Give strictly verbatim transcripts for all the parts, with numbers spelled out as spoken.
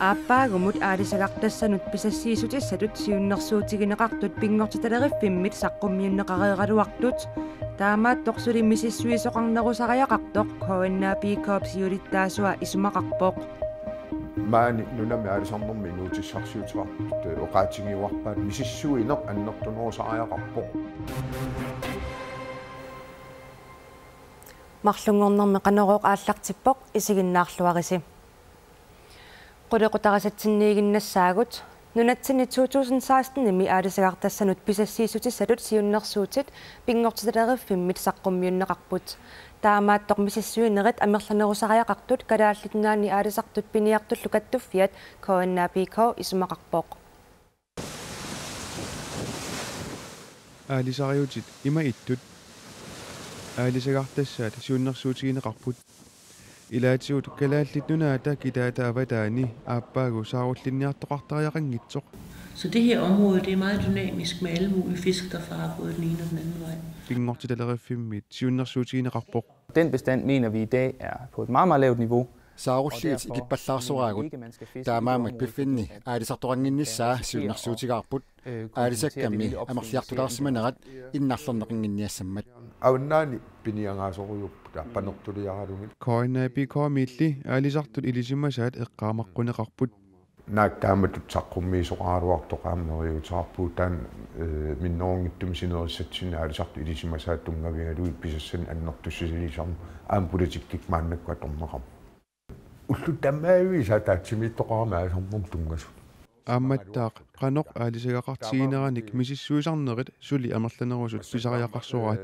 Aappaagumut aalisagartassanut pisassiissutissatut siunnersuutigineqartut pinngortitalerivimmit saqqummiunneqareeraluartut, taamaattoq suli misissuisoqarnerusariaqartoq K N A P K-p siulittaasua isumaqarpoq. Maani nunami aalisarnermi inuutissarsiuteqartut oqaatigiuarpaat misissuineq annertunerusariaqarpoq. Marlunngornermi Qanorooq aallartippoq, isiginnaarluarisi. Qulequtarisatsinniiginnassaagut. Nunatsinni to tusind seksten-imi aalisagartassanut pisassiissutissatut siunnersuutit pinngortitalerivimmit saqqummiunneqarput. Taamaattoq misissuinerit amerlanerusariaqartut Kalaallit Nunaanni aalisartut piniartullu kattuffiat K N A P K isumaqarpoq. Aalisariutit ima ittut. Aalisagartassaat siunnersuutigineqarput. Ilaatigut Kalaallit Nunaata kitaata avataani aappaagu saarullinniartoqartariaqanngitsoq. Så det her område, det er meget dynamisk med alle mulige fisk, der farer både den ene og den anden vej. Pinngortitalerivimmit siunnersuutigineqarpoq. Den bestand mener vi i dag er på et meget, meget lavt niveau. Saarulliit ikippallaarsoraagut. Taamaammat piffinni aalisartoqannginnissaa siunnersuutigaarput. Aalisakkammi amerliartulaarsimanerat innarlerneqannginniassammat. Avannaani piniagaasorujuupput aappanertuliaralugit. K N A P K-miilli aalisartut ilisimasaat eqqaamaqquneqarput. Naak taamatut saqqummiisoqaraluartoq aamma neriuuteqarpugut taanna, eh, minnerunngitsumik sinerissatsinni aalisartut ilisimasaat tunngavigalugit pisassanik annertussisalisarneq aamma politikkikkut maannakkut atorneqarpoq. Ullut tamaaviisa ataatsimiittoqarami aalisarnermut tunngasut. Aammattaaq qanoq aalisagaqartigineranik misissuisarnerit suli amerlanerusut pisariaqarsoraat.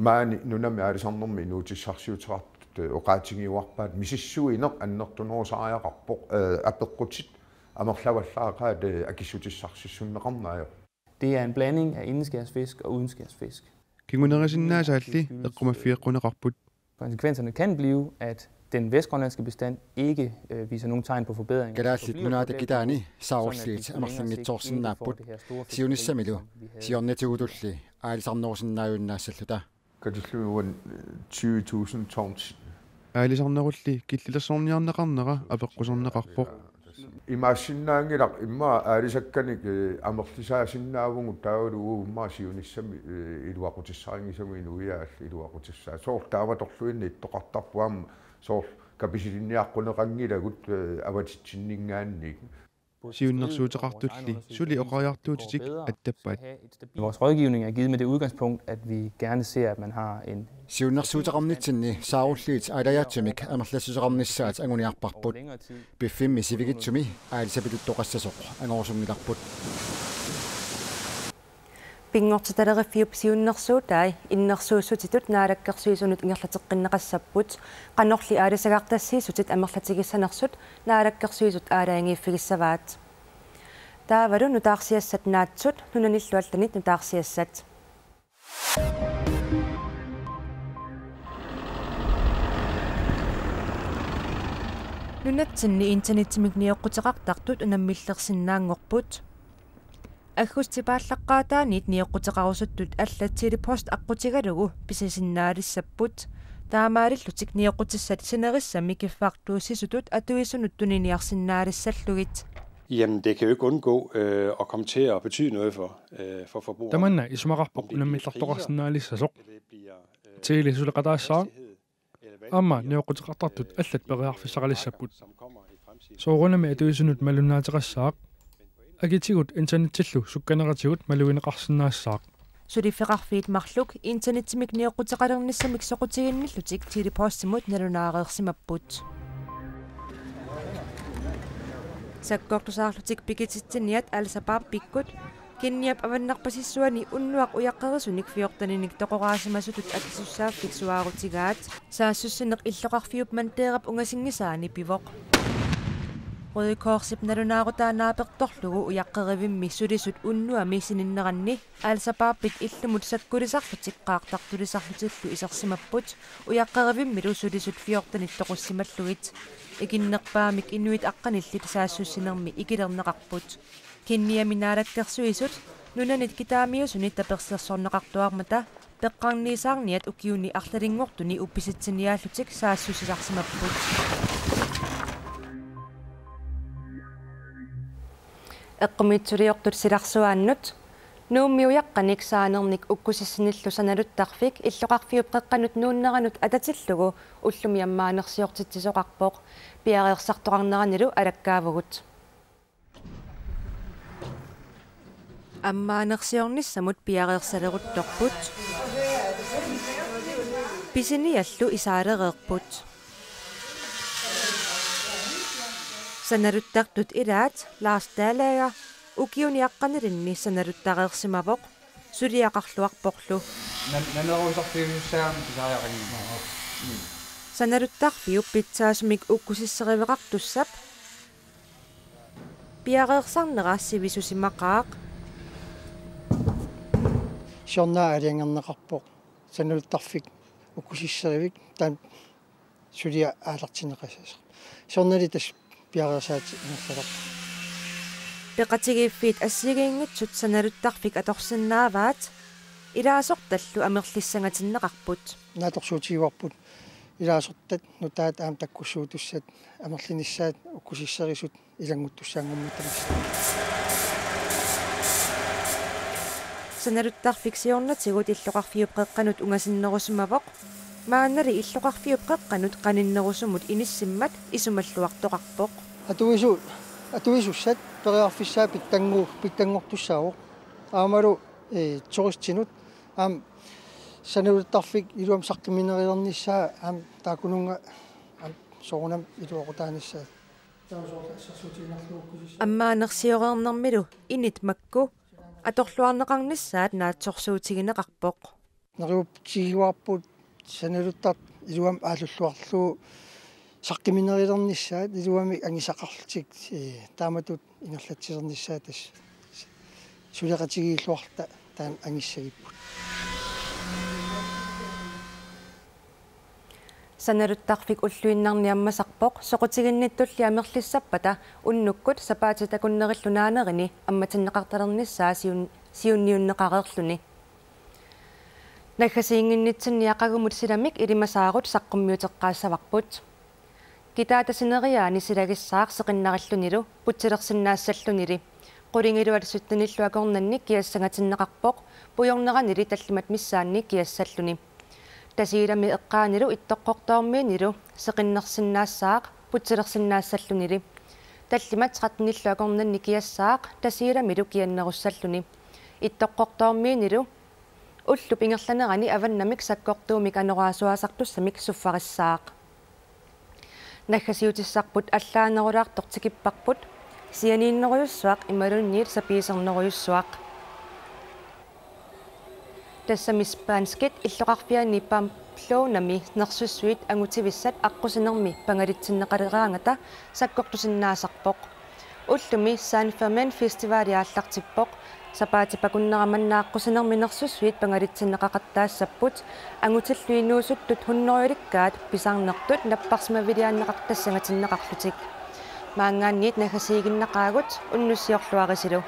Maani nunami aalisarnermi inuutissarsiuteqartut oqaatigiuarpaat misissuineq annertunerusariaqarpoq, eh, apeqqutit amerlavallaaqaat, eh, akissutissarsissunneqarneq ajorput. Det er en blanding af indenskærsfisk og udenskærsfisk. Kingunerisinnaasaalli eqqumaffigeqquneqarput. Konsekvenserne kan blive, at den vestgrønlandske bestand ikke, øh, viser nogen tegn på forbedring. Kalaallit Nunaata kitaani saarulliit amerlanngitsoorsinnaapput siunissamilu siornatigutulli aalisarnerusinnaajunnaassalluta. Katillugit uani, eh, tyve tusind tons. Aalisarnerulli killilersorniarneqarnera apeqquserneqarpoq. Imaassinnaanngilaq immaqa aalisakkanik, eh, amerlisaasinnaavugut taavalu uagut immaqa siunissami, eh, iluaqutissarinngisagut inuiaat iluaqutissaat. Soorlu taamatorluinnaq ittoqartarpoq aamma soorlu kapisilinniaqquneqanngilagut, eh, avatitsinninngaanniit. Siunnersuuteqartulli suli oqariartuutitik attappaat. Vores rådgivning er givet med det udgangspunkt, at vi gerne ser, at man har en Siunnersuuteqarnitsinni saarulliit aalajaatsumik amerlassuseqarnissaat anguniarparput. Piffimmi sivikitsumi aalisapiluttoqassasoq angorusunngilarput. Pinngortitaleriffiup siunnersuutai innersuussutitut naalakkersuisunut ingerlateqqinneqassapput, qanorli aalisagartassiissutit amerlatigissanersut naalakkersuisut aalajangiiffigissavaat. Taavalu nutaarsiassat naatsut, nunanillu allanit nutaarsiassat. Nunatsinni internettimik nioqquteqartartut unammillersinnaanngorput. Aggustip aallaqqaataaniit nioqquteqarusuttut allat Tele-Post aqqutigalugu pisisinnaalersapput. Taamaalillutik nioqqutissat sinerissami kiffartuussisutut atuisunut tuniniarsinnaalissallugit. Jamen, det kan jo ikke undgå, øh, at komme til at betyde noget for, øh, for forbrugerne. Tamanna isumaqarpoq unammillertoqarsinnaalissasoq. Tele suleqataassaaq. Aamma nioqquteqartartut allat periarfissaqalissapput. Soorunami atuisunut malunnaateqassaaq. Akitigut internetsillu sukkaneratigut malugineqarsinnaassaaq. Suliffeqarfiit marluk internettimik nioqquteqalernissamik soqutiginnillutik Tele-Postimut nalunaareersimapput. Sakkortusaarlutik pikititsiniat Alsapaarpikkut Keniap avannarpasissuani unnuaq ujaqqerisunik fjorteninik toqoraasimasutut akisussaaffik suaarutigaat. Saassussineq illoqarfiup Mandeerap ungasinngisaani pivoq. Røde Korsip nalunaarutaa naapertorlugu ujaqqerivimmi sulisut unnuami sininneranni Alsapaarpit illumut sakkulisarlutik qaartartulisarlutillu isersimapput, ujaqqerivimmilu sulisut fjortenit toqussimallugit. Ikinnerpaamik inuit aqqanillit saassussinermi ikilerneqarput. Keniami naalakkersuisut nunanit kitaamiusuni tapersersorneqartuarmata Peqqarniisaarniat ukiuni arlalinngortuni uppisitsiniaallutik saassussisarsimapput. Eqqumiitsuliortut silarsuaannut Nuummi ujaqqanik saanernik ukkusissinillu sanaluttarfik illoqarfiup qeqqanut nuunneranut atatillugu ullumi ammaanersiortitsisoqarpoq, piareersartoqarneranilu alakkaavugut. Ammaanersiornissamut piareersaleruttorput. Pisiniallu isaalereerput. Sanaluttartut ilaat Lars Dalager ukiuni aqqanilinni sanaluttareersimavoq, suliaqarluarporlu. Nan-, naneruusarfiusussaagami pisariaqanngimmat. Sanaluttarfiup pitsaasumik ukkusisseriveqartussap piareersarnera sivisusimaqaaq. Siorna aalajangerneqarpoq sanaluttarfik ukkusisserivik, taanna suliaq aallartinneqassasoq. Siornali tassa piareersaatit ingerlalerput. Peqatigiiffiit assigiinngitsut sanaluttarfik atorsinnaavaat, ilaasortallu amerlissangatinneqarput. Naatsorsuutigivarput ilaasortat nutaat aamma takkussuutussat amerlinissaat ukkusisserisut ilannguttussaanngormat tamassi. Sanaluttarfik siornatigut illoqarfiup qeqqanut ungasinnerusimavoq. Maannali illoqarfiup qeqqanut qaninnerusumut inissimmat isumalluartoqarpoq. Atuisu-, atuisussat periarfissaat pitsangu-, pitsanngortussaavoq. Aammalu, ee, turistinut aamma sanaluttarfik iluamik saqqummiunerilernissaa aamma taakkununnga aamma soorunami iluaqutaanissaat. Ammaanersioreernermilu init makku atorluarneqarnissaat naatsorsuutigineqarpoq. Neriuppigivarput sanaluttartut iluamik aallulluarlugu saqqummiunerilernissaat iluamik angisaqarlutik, ee, taamatut ingerlatsilernissaat tassa suleqatigiilluarluta taanna angissagipput. Sanaluttarfik ulluinnarni ammasarpoq soqutiginnittulli amerlissappata unnukkut sapaatip-akunnerillu naanerini ammatinneqartalernissaa siun-, siunniunneqareerluni. Naggasiinnginnitsinni aqagumut silamik ilimasaarut saqqummiuteqqaassavarput. Kitaata sineriaani silagissaaq seqinnarillunilu putsilersinnaassallunili. Qulingiluat syttenillu akornanni kiassangatinneqarpoq, pujorneranili tallimat missaanni kiassalluni. Tasiilami eqqaanilu Ittoqqortoormiinilu seqinnersinnaassaaq putsilersinnaassallunili. Tallimat trettenillu akornanni kiassaaq Tasiilamilu kiannerussalluni. Ittoqqortoormiinilu ullup ingerlanerani avannamik sakkortuumik anorersuaasartussamik suffarissaaq. Naggasiutissarput allaanerulaartoq tikipparput, sianiinnerujussuaq imaluunniit sapiisernerujussuaq. Tassami spanskit illoqarfianni Pamplonami nersussuit angutivissat aqqusinermi pangalitsinneqaleraangata sakkortusinnaasarpoq. Ullumi San Fermin Festivali aallartippoq. Sapaatip-akunnera manna aqqusinermi nersussuit pangalitsinneqaqattaassapput, angutillu inuusuttut hunnorujulikkaat pisarnertut napparsimaviliaanneqartassangatinneqarlutik. Maanngaanniit naggasiiginnaqaagut, unnussiorluarisilu.